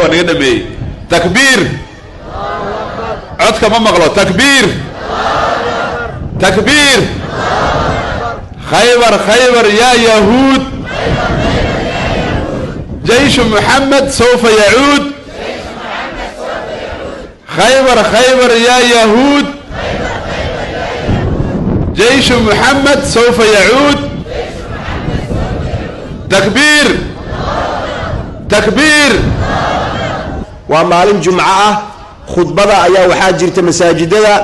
Waa naga dhameeyey. Takbiir! Codka ma maqlo. Takbiir, takbiir! Khaybar, Khaybar yaa yahuud, jayshu Muxamed sawfa yacuud. Khaybar, Khaybar yaa yahuud, jayshu Muxamed sawfa yacuud. Takbiir, takbiir! Waa maalin Jumco ah. Khudbada ayaa waxaa jirta masaajidada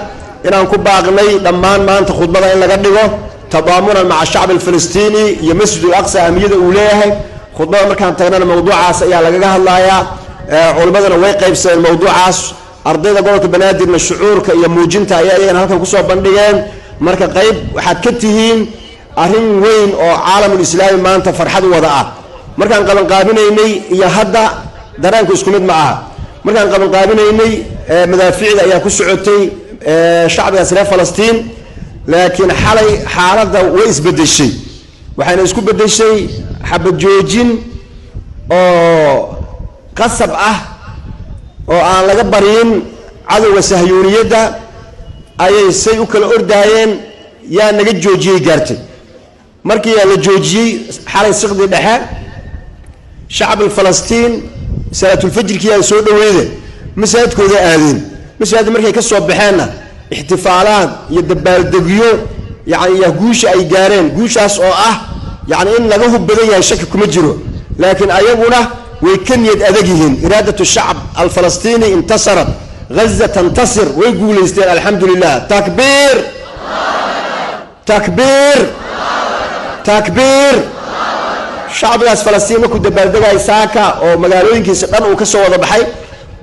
inaan ku baaqnay dhammaan maanta khudbada in laga dhigo tadaamunan maca shacbi alfilistiini iyo Masjid Alaqsa ahmiyada uu leeyahay. Khudbada markaan tagnana mawduucaas ayaa lagaga hadlayaa. Culimmaduna way qaybsadeen mawduucaas. Ardayda gobolka Banaadirna shucuurka iyo muujinta ayaa iyagana halkan kusoo bandhigeen. Marka qayb waxaad ka tihiin arrin weyn oo caalamulislaami maanta farxad wada ah. Markaan qabanqaabinaynay iyo hadda dareenku isku mid ma aha. Markaan qabanqaabinaynay, madaafiicda ayaa ku socotay shacbigaas reer Falastiin, laakiin xalay xaaladda way isbeddeshay. Waxayna isku beddeshay xabad joojin oo qasab ah oo aan laga baryin cadowga sahyuuniyadda. Ayay say u kala ordaayeen, yaa naga joojiyey gaartay. Markii la joojiyey xalay siqdii dhexe, shacbi Falastiin salaatulfajrkii ay soo dhaweyde masaajidkooda aadeen. Masaajid markay ka soo baxeenna, ixtifaalaad iyo dabaaldegyo, yani iyo guusha ay gaareen, guushaas oo ah yani in laga hub badan yahay shaki kuma jiro, laakiin ayaguna way ka niyad adag yihiin. Iraadatu shacb alfalastiini intasarat, Gaza tantasir. Way guulaysteen, alxamdu lilah. Takbiir, takbiir, takbiir! Shacbigaas Falastiin markuu dabaaldegay saaka oo magaalooyinkiisa dhan uu ka soo wada baxay,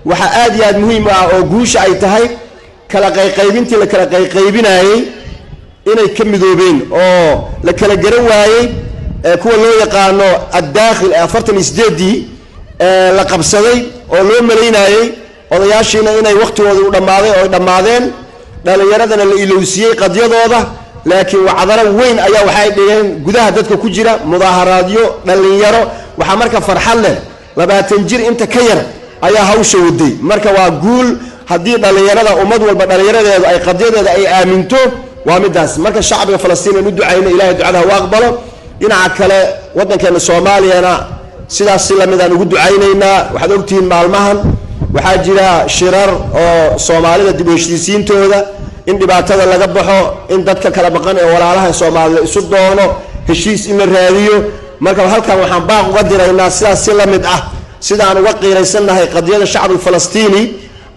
waxaa aad iyo aad muhiim u ah oo guusha ay tahay kala qayqaybintii la kala qayqaybinayey inay ka midoobeen oo la kala garan waayey kuwa loo yaqaano addaakhil ee 48-dii la qabsaday oo loo malaynayey odayaashiina inay wakhtigoodii u dhammaaday oo ay dhammaadeen, dhallinyaradana la ilowsiiyey qadyadooda. Laakiin wacdaro weyn ayaa waxay dhigeen gudaha dadka ku jira mudaaharaadyo dhallinyaro. Waxaa marka farxad leh, 20 jir inta ka yar ayaa hawsha waday. Marka waa guul haddii dhallinyarada ummad walba dhallinyaradeedu ay qadyadeeda ay aaminto. Waa midaas. Marka shacbiga Falastiin aan u ducayno, Ilahay ducada ha u aqbalo. Dhinaca kale, waddankeena Soomaaliyana sidaas si lamid aan ugu ducaynaynaa. Waxaad ogtihiin maalmahan waxaa jira shirar oo Soomaalida dib u heshiisiintooda, in dhibaatada laga baxo, in dadka kala maqan ee walaalaha Soomaalida isu doono, heshiis in la raadiyo. Marka halkan waxaan baaq uga diraynaa, sidaas si la mid ah sidaan uga qiiraysannahay qadiyada shacbi falastiini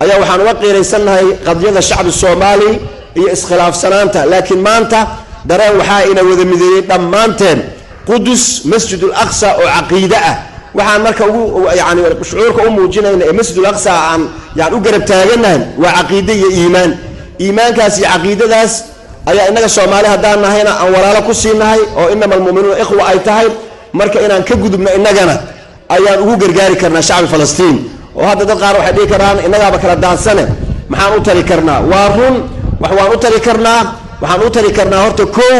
ayaa waxaan uga qiiraysannahay qadiyada shacbi Soomaali iyo iskhilaafsanaanta. Laakiin maanta dareen waxaa ina wada mideeyey dhammaanteen Qudus, Masjid Alaqsa oo caqiide ah. Waxaan marka ugu yani shucuurka u muujinayna ee Masjid Alaqsa aan yani u garab taagannahay waa caqiide iyo iimaan. Iimaankaas iyo caqiidadaas ayaa innaga Soomaali haddaan nahayna aan walaalo ku siinahay oo inama almu'minuuna ikhwa ay tahay. Marka inaan ka gudubno innagana ayaan ugu gargaari karnaa shacbi Falastiin. Oo hadda dad qaar waxay dhihi karaan, innagaaba kala daadsane, maxaan u tari karnaa? Waa run, wax waan u tari karnaa. Waxaan u tari karnaa horta kow,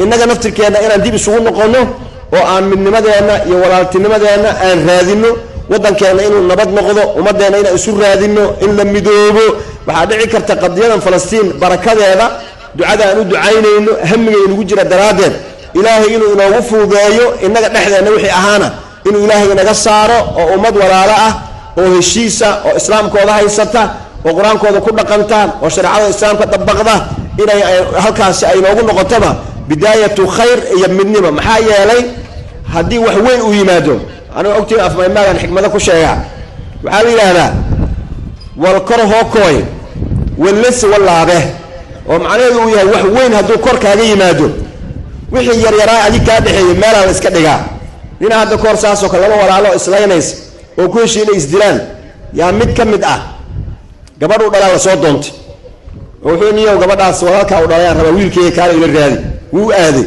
innaga naftirkeenna inaan dib isugu noqonno oo aan midnimadeenna iyo walaaltinimadeenna aan raadino, waddankeenna inuu nabad noqdo, ummadeenna inaan isu raadino, in la midoobo. Waxaa dhici karta qadiyadan Falastiin barakadeeda, ducada aan u ducaynayno, hamiga inugu jira daraaddeed, Ilaahay inuu inoogu fududeeyo innaga dhexdeenna wixii ahaana inuu Ilaahay inaga saaro, oo ummad walaalo ah oo heshiisa oo islaamkooda haysata oo Qur-aankooda ku dhaqanta oo shareecada islaamka dabaqda inay halkaasi ay noogu noqotoba bidaayatu khayr iyo midnimo. Maxaa yeelay, haddii wax weyn uu yimaado, aniga ogtiin afmaymaagan xikmado ku sheegaa, waxaa la yidhaahdaa wal kor hookooy wallasi wallaabe, oo macnaheedu uu yahay wax weyn hadduu kor kaaga yimaado, wixii yaryaraa adig kaa dhexeeyey meelaa la iska dhigaa. Nina hadda kahor saasoo kale laba walaalo islaynaysa oo ku heshiy inay isdilaan yaa mid ka mid ah gabadhuu dhalaa lasoo doontay oo wuxuu, niyow, gabadhaas walaalkaa u dhalayaan rabaa, wiilkeyga kaala ila raadi. Wuu aaday.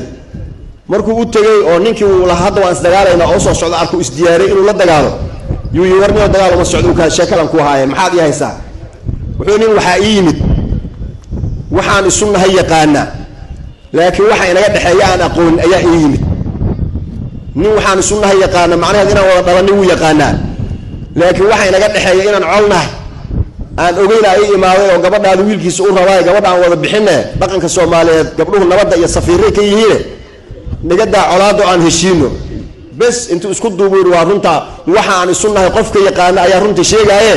Markuu u tegey oo ninkii uu lahaa hadda waan isdagaalaynaa oo soo socdo arkuu isdiyaaray inuu la dagaalo, yuu yii, war niyo, dagaal uma socdo, kaa sheekalan ku haaye, maxaad ii haysaa? Wuxuu, nin waxaa ii yimid waxaan isu nahay yaqaanaa, laakiin waxa inaga dhexeeya aan aqoonin ayaa ii yimid. Nin waxaan isu nahay yaqaana macnaheed inaan wada dhalanay wuu yaqaanaa. Laakiin waxa inaga dhexeeya inaan colnahay aan ogeyna ay imaaday oo gabadhaada wiilkiisa u rabaay, gabadha aan wada bixine. Dhaqanka Soomaaliyeed gabdhuhu nabadda iyo safiiray ka yihiine, nigadaa colaado aan heshiino bes. Intuu isku duubu yidhi, waa runta, waxa aan isu nahay qofka yaqaana ayaa runta sheegaaye,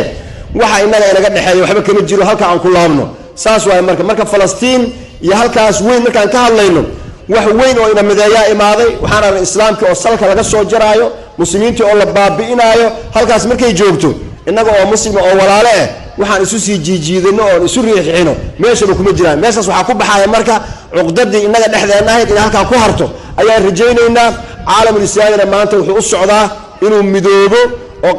waxa inaga inaga dhexeeya waxba kama jiro, halka aan ku laabno. Saas waaye. Marka Falastiin iyo halkaas weyn markaan ka hadlayno, wax weyn oo ina mideeyaa imaaday. Waxaan arnay Islaamkii oo salka laga soo jaraayo, muslimiintii oo la baabi'inaayo. Halkaas markay joogto, innaga oo muslima oo walaale ah, waxaan isu sii jiijiidano oon isu riixixino meeshaba kuma jiraan. Meeshaas waxaa ku baxaya marka cuqdadii innaga dhexdeenna ahayd inay halkaa ku harto ayaan rajaynaynaa. Caalamul islaamina maanta wuxuu u socdaa inuu midoobo oo